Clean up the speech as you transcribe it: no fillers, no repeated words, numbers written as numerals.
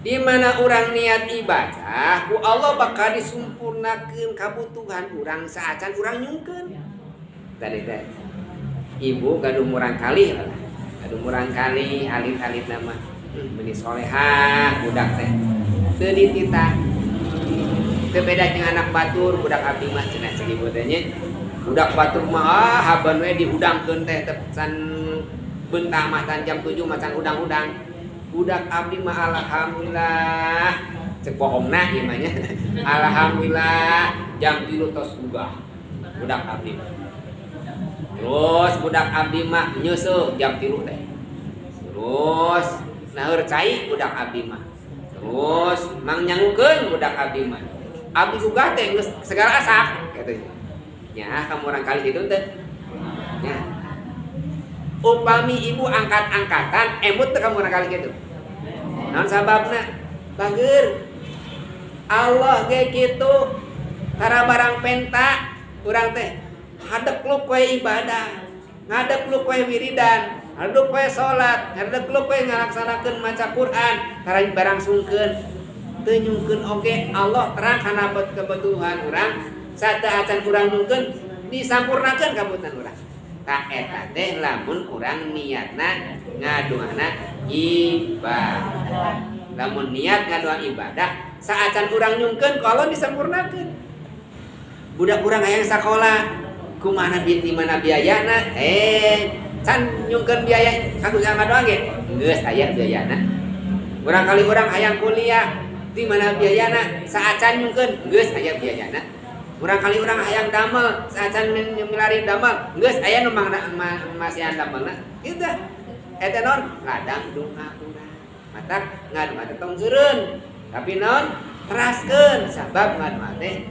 Di mana urang niat ibadah, ku Allah bakal disumpurnakeun kabutuhan urang saacan urang nyungkeun. Tadi teh ibu gaduh murang kali lah. Gaduh murang kali alit-alit nama. Meuni solehah budak teh. Teu dititah. Teu beda jeung anak batur, budak abdi mah cenah cek ibu teh nya. Budak batur mah ah haban we dihudangkeun teh can beunta mah can jam 7 mah can hudang-hudang. Budak abdi mah alhamdulillah cek bohongna ieu mah nya. Alhamdulillah jam 3 tos gugah budak abdi mah. Terus budak abdi mah nyeuseuk jam 3 teh. Terus naheur cai budak abdi mah. Terus mangnyangukeun budak abdi mah. Abdi gugah teh geus segala asak kitu. Nya kamu orang kali kitu teh. Nya. Upami ibu angkat-angkatan emut teh kamu orang kali kitu. Naon sababna? Bager. Allah ge kitu. Tara barang penta urang teh hadek lu kowe ibadah, ngadek lu kowe wiridan, hadek kowe salat, hadek lu kowe ngalaksanakeun maca Quran, tara barang sungkeun. Teu nyungkeun oge Allah terang kana kebutuhan urang, sateuacan urang nyungkeun disampurnakeun kabutuhan urang. Ta eta teh lamun urang niatna ngadoana ibadah. Lamun niat ngadoa ibadah, saacan urang nyungkeun ku Allah disampurnakeun. Budak urang hayang sakola, kumaha di mana biayana? Can nyungkeun biaya kanggo ngadoa ge geus aya biayana. Urang kali urang hayang kuliah, di mana biayana? Saacan nyungkeun geus aya biayana. Urang kali urang hayang damel, saacan milari damel, geus aya nu masihan damelna. Kitu. Eta naon? Ladang doa urang. Matak ngadoa teh tong eureun. Tapi naon? Teraskeun sabab ngadoa teh